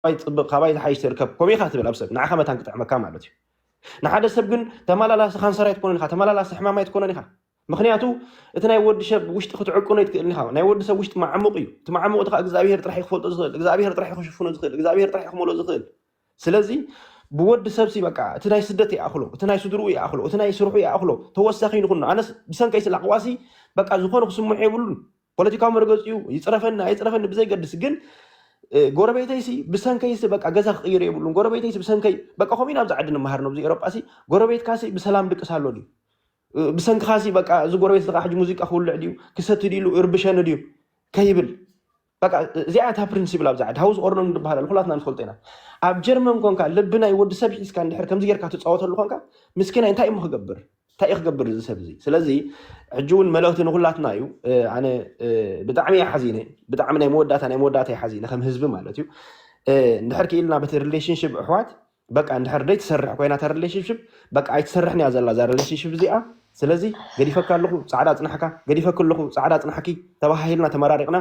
ካባይ ትፅብቕ፣ ካባይ ዝሓይሽ ትርከብ፣ ከምኡ ኢኻ ትብል ኣብ ሰብ። ንዓኻ መታን ክጥዕመካ ማለት እዩ። ንሓደ ሰብ ግን ተመላላሲ ካንሰር ኣይትኮነን ኢኻ፣ ተመላላሲ ሕማም ኣይትኮነን ኢኻ። ምኽንያቱ እቲ ናይ ወዲ ሰብ ውሽጢ ክትዕቁኖ ኣይትክእልን ኢኻ። ናይ ወዲ ሰብ ውሽጢ መዓሙቕ እዩ። እቲ መዓሙቕ እቲ ከዓ እግዚኣብሔር ጥራሕ እዩ ክፈልጦ ዝኽእል፣ እግዚኣብሔር ጥራሕ እዩ ክሽፍኖ ዝኽእል፣ እግዚኣብሔር ጥራሕ እዩ ክመልኦ ዝኽእል። ስለዚ ብወዲ ሰብ ሲ በቃ እቲ ናይ ስደት ይኣኽሎ፣ እቲ ናይ ስድርኡ ይኣኽሎ፣ እቲ ናይ ስርሑ ይኣኽሎ፣ ተወሳኺ ንኹን። ኣነስ ብሰንከይ ስላቕ ዋሲ በቃ ዝኾነ ክስምዖ የብሉን። ፖለቲካዊ መርገፂኡ ይፅረፈኒ ኣይፅረፈኒ ብዘይገድስ፣ ግን እ፣ ጎረቤተይ ሲ ብሰንከይ ሲ በቃ ገዛ ክቕይር የብሉን። ጎረቤተይ ሲ ብሰንከይ በቃ፣ ከምኡ ኢና ኣብዚ ዓዲ ንመሃር፣ ነብዚ ኤሮጳ ሲ ጎረቤትካ ሲ ብሰላም ድቅስ ኣሎ ድዩ? እ፣ ብሰንክኻ ሲ በቃ እዚ ጎረቤት እዚ ከዓ ሕጂ ሙዚቃ ክውልዕ ድዩ? ክሰቲ ድዩ ኢሉ እርብሸኒ ድዩ? ከይብል። በቃ እዚኣ እታ ፕሪንሲፕል ኣብዚ ዓዲ ሃውስ ኦርደር ንድበሃል ኩላትና ንፈልጦ ኢና። ኣብ ጀርመን ኮንካ ልቢ ናይ ወዲ ሰብ ሒዝካ እንድሕር ከምዚ ጌርካ ትፃወተሉ ኮንካ፣ ምስኪናይ እንታይ እሞ ክገብር? እንታይ እዩ ክገብር እዚ ሰብ እዚ? ስለዚ ሕጂ እውን መልእኽቲ ንኩላትና እዩ። እ፣ ኣነ እ፣ ብጣዕሚ እየ ሓዚነ፣ ብጣዕሚ ናይ መወዳእታ ናይ መወዳእታ እየ ሓዚነ ከም ህዝቢ ማለት እዩ። እ፣ እንድሕር ክኢልና በቲ ሪሌሽንሽፕ ኣሕዋት በቃ እንድሕር ደይ ትሰርሕ ኮይና እታ ሪሌሽንሽፕ በቃ ኣይትሰርሕን እያ ዘላ እዛ ሪሌሽንሽፕ እዚኣ። ስለዚ ገዲፈካ ኣለኹ ፃዕዳ ፅናሕካ፣ ገዲፈክ ኣለኹ ፃዕዳ ፅናሕኪ፣ ተባሃሂልና ተመራሪቕና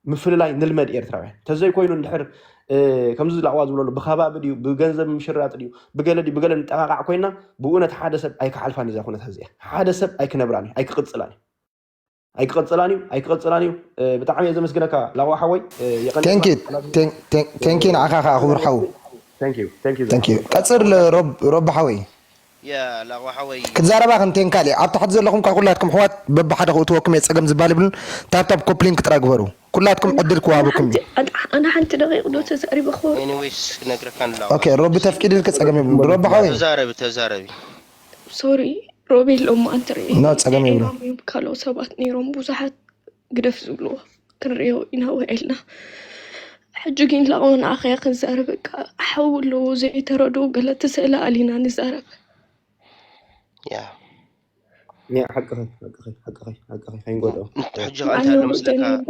ምፍልላይ ንልመድ ኤርትራውያን። ተዘይኮይኑ እንድሕር እ፣ ከምዚ ዝላዕዋ ዝብለሉ ብከባቢ ድዩ ብገንዘብ ምሽራጥ ድዩ ብገለ ድዩ ብገለ ንጠቃቃዕ ኮይና ብእውነት ሓደ ሰብ ኣይክሓልፋን እዛ ኩነታት እዚኣ። ሓደ ሰብ ኣይክነብራን እዩ ኣይክቅፅላን እዩ ኣይክቅፅላን እዩ ኣይክቅፅላን እዩ። እ፣ ብጣዕሚ እየ ዘመስግነካ ላዋ ሓወይ። እ፣ የቀንየልና። ቴንኪ ቴንኪ ንዓኻ ከዓ ክቡር ሓው። Thank you, thank you. ቴንኪ ቀፅር። ሮብ ሓወይ ያ ላዋ ሓወይ ክትዛረባ ክንቴንካ ል ኣብ ታሕቲ ዘለኹም ካ ኩላትኩም ኣሕዋት በብሓደ ክእትወኩም እየ። ፀገም ዝበሃል የብሉን። ታብታብ ኮፕሊንክ ጥራይ ግበሩ። ኩላትኩም ዕድል ክወሃበኩም እዩ። ኣነ ሓንቲ ደቂቕ ዶ ተዛሪበ ክቡር? ኤኒዌይስ ክነግረካ ንላዋ ኦኬ ሮቢ ተፍቂድልክ ፀገም የብሉን። ሮቢ ሓወይ ተዛረቢ ተዛረቢ። ሶሪ ሮቤል ሎማዓንቲ ርኤ ኖ፣ ጸገም የብሉን። ቴሌግራም እዮም ካልኦት ሰባት ነይሮም ብዙሓት ግደፍ ዝብልዎ ክንሪኦ ኢና ውዒልና። ሕጂ ግን ላቆ ንዓኸ ክንዛረብ በቃ ሓው ኣለዉ ዘይተረድኡ ገለ ተሰእለ ኣሊና ንዛረብ። ያ ኒያ ሓቅኺ ሓቅኺ ሓቅኺ ሓቅኺ ከይንጎድኦ። ሕጂ ኸ እንታይ ኣሎ ኣለዉ መስለካ ደሊቦ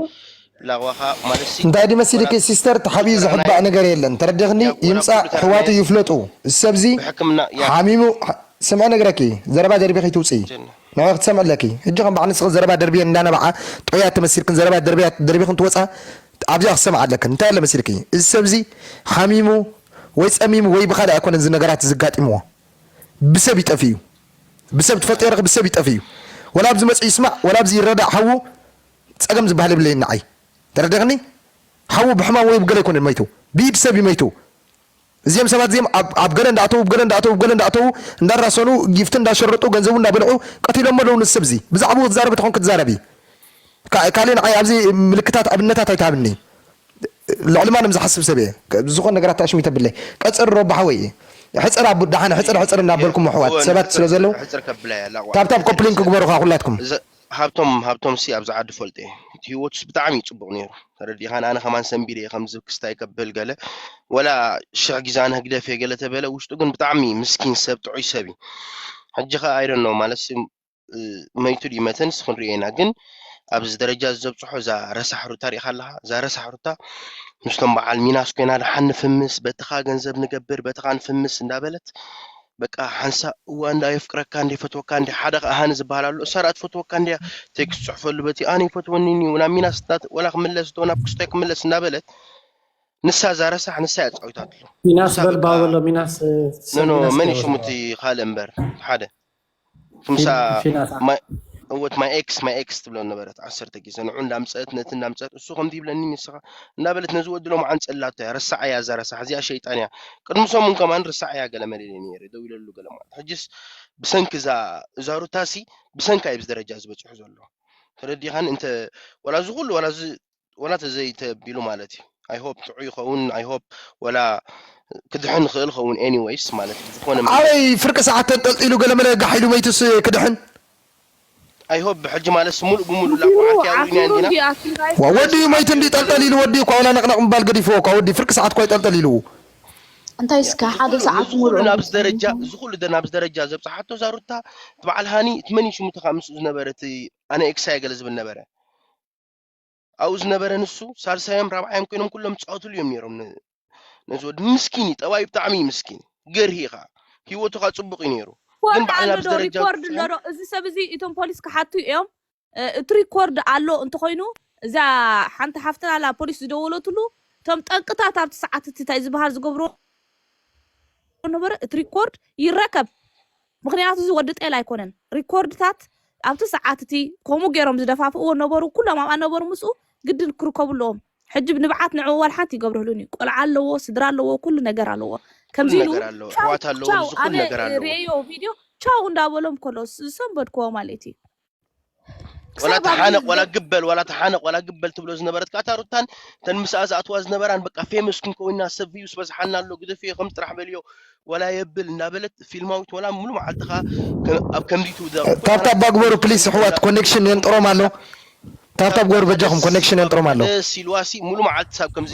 ላዋኻ ማለትሲ እንታይ ድመሲልኪ ሲስተር፣ ተሓቢኡ ዝሕባእ ነገር የለን። ተረዲኽኒ? ያ፣ ወላ ይምፃእ ኩሉ ተረድኤ ኣሕዋቱ ይፍለጡ። እዚ ሰብዚ ብሕክምና ያ ሓሚሙ ስምዐ ነገረኪ። ዘረባ ደርቢ ከይትውፅኢ ጀና። ንዕ ክትሰምዕ ኣለኪ። ሕጂ ከም በዓል ንስኽን ዘረባ ደርብየ እንዳነበዓ ጥዑያት ተመሲልክን ዘረባ ደርብያ ደርቢኽን ትወፃ ኣብዚኣ ክሰምዓ ኣለክን። እንታይ ኣሎ መሲልኪ? እዚ ሰብዚ ሓሚሙ ወይ ፀሚሙ ወይ ብኻልእ ኣይኮነን እዚ ነገራት እዚ ጋጢምዎ። ብሰብ ይጠፊ እዩ። ብሰብ ትፈልጦ የረኺ ብሰብ ይጠፊ እዩ። ወላ ኣብዚ መፅኡ ይስማዕ ወላ ኣብዚ ይረዳእ ሓዉ ፀገም ዝበሃል የብለይን ንዓይ። ተረዲኽኒ? ሓዉ ብሕማም ወይ ብገለ ኣይኮነን መይቱ። ብኢድ ሰብ እዩ መይቱ። እዚኦም ሰባት እዚኦም ኣብ ኣብ ገለ እንዳእተዉ ብገለ እንዳእተዉ ብገለ እንዳእተዉ እንዳራሰኑ ጊፍቲ እንዳሸረጡ ገንዘቡ እንዳበልዑ ቀቲሎሞ ኣለዉ። ንሰብ እዚ ብዛዕባኡ ክትዛረቢ ተኾንክ ትዛረቢ። ካ- ካልእ ንዓይ ኣብዚ ምልክታት ኣብነታት ኣይትሃብኒ። ልዕሊ ማንም ዝሓስብ ሰብ እየ። ክ- ዝኾነ ነገራት ተኣሽሚተ ብለይ ቀፅር ሮባ ሓወይ። ሕፅር ኣቡ ደሓን ሕፅር ሕፅር እናበልኩም ኣሕዋት ሰባት ስለ ዘለዉ ሕፅር ከብላ እያ ላቋ ታብታብ ኮፕሊንክ ግበሩኻ ኩላትኩም። እዚ ሃብቶም ሃብቶም ሲ ኣብዚ ዓዲ ፈልጦ እየ። እቲ ህይወቱስ ብጣዕሚ እዩ ፅቡቕ ነይሩ። ተረዲኻን ኣነ ከማን ሰንቢደ እየ ከምዚ ክስታይ ከብል ገለ ወላ ሽሕ ግዜ ኣነ ህግደፍ እየ ገለ ተበለ ውሽጡ ግን ብጣዕሚ ምስኪን ሰብ ጥዑይ ሰብ እዩ። ሕጂ ኸ ኣይደኖ ማለት ሲ መይቱ ድዩ መተንስ ክንሪኦ ኢና ግን ኣብዚ ደረጃ እዚ ዘብፅሖ እዛ ረሳሕ ሩታ ሪኢኻ ኣለኻ እዛ ረሳሕ ሩታ ምስቶም በዓል ሚናስ ኮይና ደሓን ንፍምስ በትኻ ገንዘብ ንገብር በትኻ ንፍምስ እንዳበለት በቃ ሓንሳ እዋ እንዳ የፍቅረካ እንደ ፈትወካ እንደ ሓደ ከኣ ሃኒ ዝበሃል ኣሎ እሳ ደኣ ትፈትወካ እንደ ቴክስት ጽሕፈሉ በቲ ኣነ ይፈትወኒ እዩ ናብ ሚናስ ወላ ክምለስ ዶ ናብ ክስታይ ክምለስ እንዳበለት ንሳ እዛ ረሳሕ ንሳ እያ ተጻዊታትሉ ሚናስ በልባ በሎ ሚናስ ኖ ኖ መን እዩ ሽሙ እቲ ካልእ እምበር ሓደ ክምሳ ፊናሳ እወት ማይ ኤክስ ማይ ኤክስ ትብሎ ነበረት ዓሰርተ ግዜ ንዑ እንዳምፀአት ነቲ እንዳምፀአት እሱ ከምዚ ይብለኒ ንስኻ እንዳበለት ነዚ ወዲ ሎም ዓንፀላቶ እያ ረሳዓያ እዛ ረሳሕ እዚኣ ሸይጣን እያ ቅድሚ ሰሙን ከማን ረሳዓያ ገለ መለ ኢለ ነይረ ደው ኢለሉ ገለ ማለት ሕጅስ ብሰንኪ እዛ እዛ ሩታሲ ብሰንካ እዩ ደረጃ ዝበፅሑ ዘሎ ተረዲኻን እንተ ወላ እዚ ኩሉ ወላ እዚ ወላ ተዘይተቢሉ ማለት እዩ I hope ጥዑይ ይኸውን I hope ወላ ክድሕን ይኽእል ኸውን anyways ማለት እዩ ዝኾነ ኣበይ ፍርቂ ሰዓት ተንጠልጢሉ ገለ መለ ጋሕ ኢሉ መይቱስ ክድሕን I hope ብሕጂ ማለት ሙሉእ ብሙሉእ ላቋዓት ያውሪና እንዲና ዋ ወዲ እዩ መይቱ እንዲ ጠልጠል ኢሉ ወዲ እኳ ወላ ነቅነቅ ምባል ገዲፍዎ እኳ ወዲ ፍርቂ ሰዓት እኳ ይጠልጠል ኢሉ እንታይ እስከ ሓደ ሰዓት እዚ ኩሉ ሙሉእ ናብዚ ደረጃ እዚ ኩሉ ደ- ናብዚ ደረጃ ዘብፅሓቶ እዛ ሩታ እቲ በዓል ሃኒ እቲ መን እዩ ሽሙ ተኻ ምስኡ ዝነበረ እቲ ኣነ ኤክሳየ ገለ ዝብል ነበረ ኣብኡ ዝነበረ ንሱ ሳልሳዮም ራብዓዮም ኮይኖም ኩሎም ዝፃወትሉ እዮም ነይሮም ን- ነዚ ወዲ ምስኪን እዩ ጠባዩ ብጣዕሚ እዩ ምስኪን ገርሂ ኢኻ ህይወቱ ኻ ፅቡቅ እዩ ነይሩ ግን ሪኮርድ በዓል ኣሎ ናብዚ ዶ ደረጃ ሪኮርድ ኣሎ በፂሑ ዶ እዚ ሰብ እዚ እቶም ፖሊስ ክሓቱ እዮም እ፣ እቲ ሪኮርድ ኣሎ እንተኮይኑ እዛ ሓንቲ ሓፍትና ኣላ ፖሊስ ዝደወለትሉ እቶም ጠንቅታት ኣብቲ ሰዓት እቲ እንታይ ዝበሃል ዝገብርዎ ነበረ፣ እቲ ሪኮርድ ይረከብ። ምኽንያቱ እዚ ወዲ ጤል ኣይኮነን። ሪኮርድታት ኣብቲ ሰዓት እቲ ከምኡ ገይሮም ዝደፋፍእዎ ነበሩ፣ ኩሎም ኣብኣ ነበሩ፣ ምስኡ ግድን ክርከቡ ኣለዎም። ሕጂ ንብዓት ንዕኡ ዋላ ሓንቲ ይገብረሉን እዩ። ቆልዓ ኣለዎ፣ ስድራ ኣለዎ፣ ኩሉ ነገር ኣለዎ። ከምዚ ኢሉ ነገር ኣለዎ፣ ኣሕዋት ኣለዎ፣ ቻው እዚ ኩሉ ኣነ ነገር ኣለዎ። ርእዮ ቪድዮ ቻው እንዳበሎም ከሎ ዝሰንበድክዎ ማለት እዩ። ወላ ክሳብ ኣብ ተሓነቅ ወላ ዝግበር ግበል ወላ ተሓነቅ ወላ ግበል ትብሎ ዝነበረት ካታ ሩታን ተን ምስኣ ዝኣትዋ ዝነበራን በቃ ፌመስ ክንከውና ሰብ ቪዩስ በዝሓና ኣሎ ግደፍዮ ከም ጥራሕ በልዮ ወላ የብል እንዳበለት ፊልማዊት ወላ ሙሉ መዓልትኻ ከ- ኣብ ከምዚ ትውደ ታብታብ ባግበሩ ፕሊስ ኣሕዋት ኮኔክሽን የንጥሮም ኣሎ። ታብታብ ግበሩ በጃኹም ኮኔክሽን የንጥሮም ኣሎ። ደስ ኢልዋሲ ሙሉ መዓልቲ ሳብ ከምዚ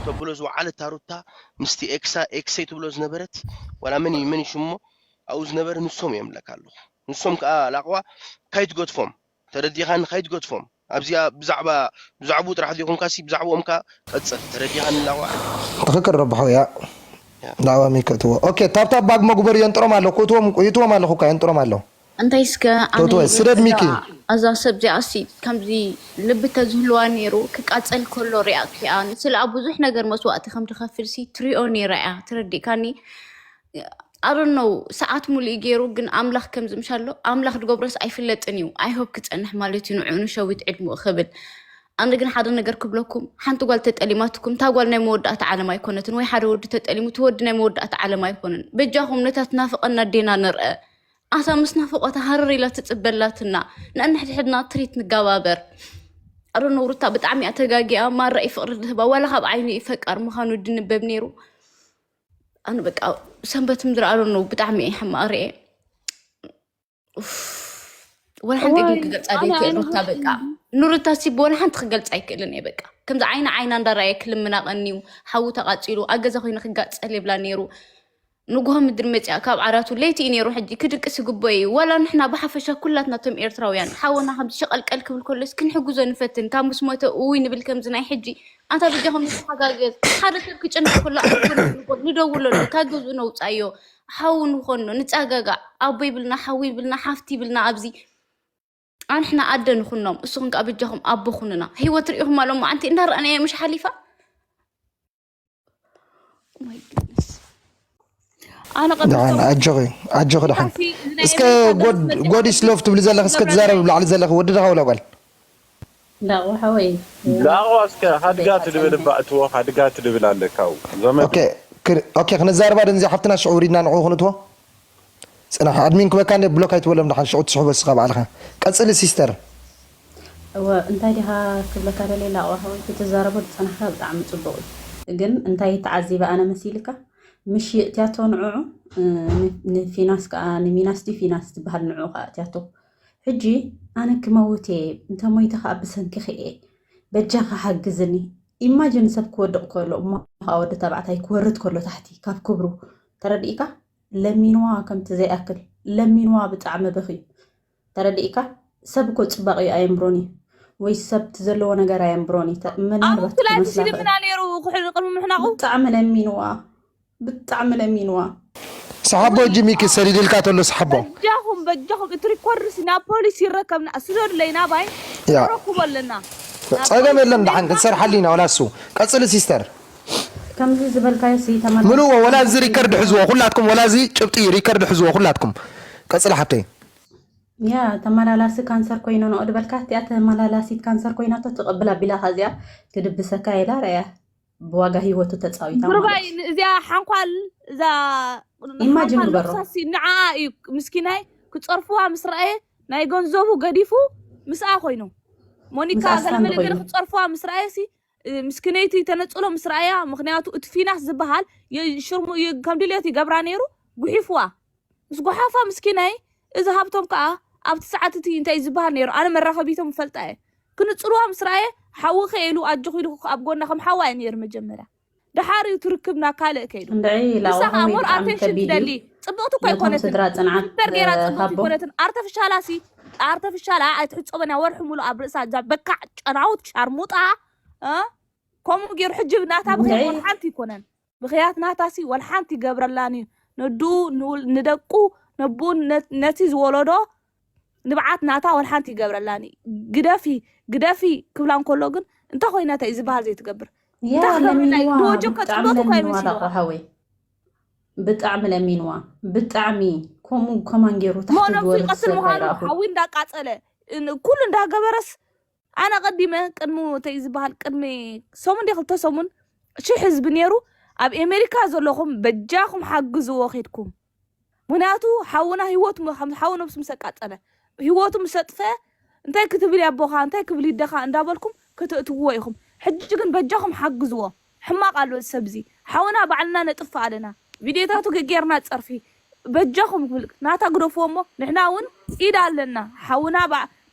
ተብሎ ዝወዓለት ታሩታ ምስቲ ኤክሳ ኤክሰይ ትብሎ ዝነበረት ወላ መን እዩ መን እዩ ሽሞ ኣብኡ ዝነበረ ንሶም እዮም ለካ ኣለኹ ንሶም ከዓ ላቕዋ ካይትገድፎም ተረዲኻኒ ካይትገድፎም ኣብዚኣ ብዛዕባ ብዛዕቡ ጥራሕ ዲኹምካ ሲ ብዛዕብኦም ካ ቀፅል ተረዲኻኒ ላቕዋ ትኽክል ረብሖ እያ። ያ። ዳዕዋ ሚከእትዎ ኦኬ። ታብታብ ባግ መግበሩ የንጥሮም ኣሎ። ክእትዎም ይእትዎም ኣለኹ እኳ የንጥሮም ኣሎ። እንታይ እስከ ኣነ ተውትወ ስደድ ሚኪ። እዛ ሰብ እዚኣ ሲ ከምዚ ልቢ ተዝህልዋ ነይሩ ክቃፀል ከሎ ሪኣክቲኣ ንስለኣ ብዙሕ ነገር መስዋእቲ ከም ትኸፍል ሲ ትሪኦ ነይራ እያ። ትረዲእካኒ? ኣሮነው ሰዓት ሙሉእ ገይሩ ግን ኣምላኽ ከም ዝምሻሎ ኣምላኽ ድገብሮስ ኣይፍለጥን እዩ። ኣይሆብ ክፀንሕ ማለት እዩ ንዕኡ ንሸዊት ዕድምኡ ክብል። ኣነ ግን ሓደ ነገር ክብለኩም ሓንቲ ጓል ተጠሊማትኩም እታ ጓል ናይ መወዳእታ ዓለም ኣይኮነትን ወይ ሓደ ወዲ ተጠሊሙ እቲ ወዲ ናይ መወዳእታ ዓለም ኣይኮነን። በጃኹም ነታ ትናፍቐና ኣዴና ንርአ። ኣሳ ምስ ናፍቖታ ሃረር ኢላ ትጽበላትና ንንሕድሕድና ትሪት ንጋባበር። ኣሮነው ሩታ ብጣዕሚ እያ ተጋጊኣ ማራ እዩ ፍቕሪ ዝህባ ዋላ ካብ ዓይኑ እዩ ፈቃር ምዃኑ ድንበብ ነይሩ። ኣነ በቃ ሰንበት ምድሪ ኣሮነው ብጣዕሚ እየ ሕማቕ ርኤ። ኡፍ፣ ወላ ሓንቲ ግን ዋይ ክገልፃ ኣነ ዘይክእል ኣነ ሩታ በቃ ንሩታ ሲ ብወላ ሓንቲ ክገልፃ ኣይክእልን እየ በቃ ከምዚ ዓይኒ ዓይና እንዳረኣየ ክልምና ቀንዩ ሓዊ ተቃፂሉ ኣብ ገዛ ኮይኑ ክጋፀል የብላ ነይሩ ንጉሆ ምድሪ መፅኣ ካብ ዓራቱ ለይቲ እዩ ነይሩ ሕጂ ክድቅስ ይግቦ እዩ ዋላ ንሕና ብሓፈሻ ኩላትና ቶም ኤርትራውያን ሓወና ከምዚ ሸቀልቀል ክብል ከሎስ ክንሕግዞ ንፈትን ካብ ምስ ሞተ እውይ ንብል ከምዚ ናይ ሕጂ ኣንታ ብጃኹም ንተሓጋገዝ ሓደ ሰብ ክጭነቅ ከሎ ኣብ ጎኑ ንቆም ንደውለሉ ካብ ገዝኡ ነውፃዮ ሓው ንኾኖ ንፀጋጋዕ ኣቦ ይብልና ሓው ይብልና ሓፍቲ ይብልና ኣብዚ ኣንሕና ኣደ ንኹኖም እስኹም ከዓ ብጃኹም ኣቦ ኩኑና ህይወት ርኢኹም ኣሎ መዓንቲ እንዳረኣናዮ ምሽ ሓሊፋ Oh my goodness. ኣነ ደሓን ቀብሶም ኣጆኺ ኣጆኺ ደሓን ሲ እዚ ናይ እስከ ኤሜሪካ ጎድ ደርፊ መፂኡ ጎድ is love ትብሊ ዘለኺ እስከ ትዛረቢ ኣብ ላዕሊ ዘለኺ ወዲ ደኻ ወላ ጓል ዳቑ ሓወይ ዳቑ እስከ ሃድጋ ትድብል እባ እትዎ ሃድጋ ትድብል ኣለካ ዘመድ ኦኬ ክር- ኦኬ ክንዛረባ ደንዚ ሓፍትና ሽዑ ውሪድና ንዕኡ ክንእትዎ ጽናሕ ኣድሚን ክበካ እንደ ብሎክ ኣይትበሎም ደሓን ሽዑ ትስሕቦ እስኻ ባዕልኻ ቀጽሊ ሲስተር እወ እንታይ ዲኻ ክብለካ ደልየ ላቑ ሓወይ ክትዛረቦ ዝጸናሕካ ብጣዕሚ ጽቡቕ እዩ ግን እንታይ ተዓዚበ ኣነ መሲልካ ምሽ እትያቶ ንዕዑ ንፊናስ ከዓ ንሚናስ ድዩ ፊናስ ትበሃል ንዕዑ ከዓ እትያቶ ሕጂ ኣነ ክመውት እየ እንተ ሞይተ ከዓ ብሰንክኺ እየ በጃኻ ሓግዝኒ ኢማጅን ሰብ ክወድቕ ከሎ እሞ ከዓ ወዲ ተባዕታይ ክወርድ ከሎ ታሕቲ ካብ ክብሩ ተረዲእካ ለሚንዋ ከምቲ ዘይኣክል ለሚንዋ ብጣዕሚ በኽዩ ተረዲእካ ሰብ እኮ ፅባቕ እዩ ኣየንብሮን እዩ ወይ ሰብ እቲ ዘለዎ ነገር ኣየንብሮን እዩ ተ- ምናልባት ኣሁን ላይፍ ክመስላ ይኽእል ሲልምና ነይሩ ክሕል ቅድሚ ምሕናቑ ብጣዕሚ ለሚንዋ ብጣዕሚ ለሚንዋ ሰሓቦ እጂ ሚኪ ሰዲድልካ ተሎ ሰሓቦ በጃኹም በጃኹም እቲ ሪኮርድ ሲ ናብ ፖሊስ ይረከብና ስደዱለይ ናባይ ያ ረክቦ ኣለና ጸገም የለን ደሓን ክንሰርሓሉ ኢና ወላ እሱ ቀጽሊ ሲስተር ከምዚ ዝበልካዮ ሲ ተመላ ምልዎ ወላ እዚ ሪከርድ ሕዝዎ ኩላትኩም ወላ እዚ ጭብጢ ሪከርድ ሕዝዎ ኩላትኩም ቀጽሊ ሓብተይ ያ ተመላላሲ ካንሰር ኮይኖ ንኦ ድበልካ እቲኣ ተመላላሲት ካንሰር ኮይናቶ ትቕብል ኣቢላኻ እዚኣ ትድብሰካ ኢላ ረያ ብዋጋ ህይወቱ ተፃዊታ ማለት ጉርባይ እዩ እዚኣ ሓንኳል እዛ ኢማጅን ሓንኳል ግበሮ ነብሳሲ ንዓ እዩ ምስኪናይ ክፀርፍዋ ምስ ረኣየ ናይ ገንዘቡ ገዲፉ ምስኣ ኮይኑ ሞኒካ ምስኣ ስታንድ ገለመለ ገለ ኮይኑ ክፀርፍዋ ምስ ረኣየ ሲ እ፣ ምስኪነይቲ ተነፅሎ ምስ ረኣያ ምክንያቱ እቲ ፊናስ ዝበሃል የ- ሽርሙ የ- ከም ድልየት ይገብራ ነይሩ ጉሒፍዋ ምስ ጓሓፋ ምስኪናይ እዚ ሃብቶም ከዓ ኣብቲ ሰዓት እቲ እንታይ ዝበሃል ነይሩ ኣነ መራኸቢቶም ፈልጣ እየ ክንፅልዋ ምስ ረኣየ ሓዊ ከ ኢሉ ኣጆኺ ኢሉ ኣብ ጎና ከም ሓዋ እየ ነይሩ መጀመርያ ድሓር እዩ ትርክብና ካልእ ከይዱ እንድዒ ንሳ ከዓ ላዋሃዊ ሞር ብጣዕሚ ኣቴንሽን ከቢድ እዩ ትደሊ ፅብቕቲ እኮ ነቶም ኣይኮነትን ስድራ ፅንዓት በር ገይራ እ፣ ፅብቕቲ ሃቦ ኣይኮነትን ኣርተፍሻላ ሲ ኣርተፍሻላ ኣይትሕፀበን እያ ወርሒ ሙሉ ኣብ ርእሳ እዛ በካዕ ጨናውት ሻርሙጣ እ? ከምኡ ገይሩ ሕጂ ናታ ብክያት እንድዒ ወላ ሓንቲ ይኮነን ብክያት ናታ ሲ ወላ ሓንቲ ይገብረላን እዩ ንዱ ንውል- ንደቁ ነቡን ነ- ነቲ ዝወለዶ ንብዓት ናታ ወላ ሓንቲ ይገብረላን እዩ ግደፊ ግደፊ ክብላ እንከሎ ግን እንታይ ኮይና እንታይ እዩ ዝበሃል ዘይትገብር ያ ለሚንዋ ዶጆ ከጥሎት እኳ ለሚንዋ ይመስልዋ ዳቆ ሓወይ ብጣዕሚ ለሚንዋ ብጣዕሚ ከምኡ ከማን ገይሩ ሞ ታሕቲ ነብሱ ዝበለ ይቀትል ምዃኑ ይረኣኹ ሓዊ እንዳቃጸለ ኩሉ እንዳገበረስ ኣነ ቀዲመ ቅድሚ ተይ ዝበሃል ቅድሚ ሰሙን ደ ክልተ ሰሙን ሽሕ ህዝቢ ነይሩ ኣብ ኤሜሪካ ዘለኹም በጃኹም ሓግዝዎ ኬድኩም ምክንያቱ ሓውና ህይወቱ ሓው ነብሱ ምስ ኣቃጸለ ህይወቱ ምስ ኣጥፈ እንታይ ክትብል ያቦኻ እንታይ ክብል ይደኻ እንዳበልኩም ክትእትውዎ ኢኹም ሕጂ ግን በጃኹም ሓግዝዎ ሕማቕ ኣሎ እዚ ሰብዚ ሓውና ባዕልና ነጥፍእ ኣለና ቪድዮታቱ ገጌርና ጸርፊ በጃኹም ክብል ናታ ግደፍዎ እሞ ንሕና እውን ኢድ ኣለና ሓውና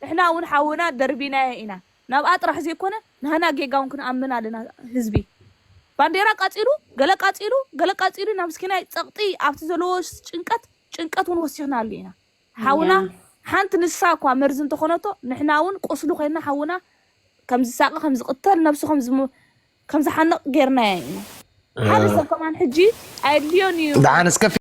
ንሕና እውን ሓውና ደርቢናዮ ኢና ናብኣ ጥራሕ ዘይኮነ ናህና ጌጋ እውን ክንኣምን ኣለና ህዝቢ ባንዴራ ቃጺሉ ገለ ቃጺሉ ገለ ቃጺሉ ናብ ምስኪናይ ጸቕጢ ኣብቲ ዘለዎ ጭንቀት ጭንቀት እውን ወሲኽናሉ ኢና ሓውና ሓንቲ ንሳ እኳ መርዚ እንተኾነቶ ንሕና እውን ቁስሉ ኮይና ሓውና ከም ዝሳቐ ከም ዝቕተል ነብሱ ከም ዝሓንቕ ጌርናዮ ኢና ሓደ ሰብ ከማን ሕጂ ኣየድልዮን እዩ ደሓን እስከ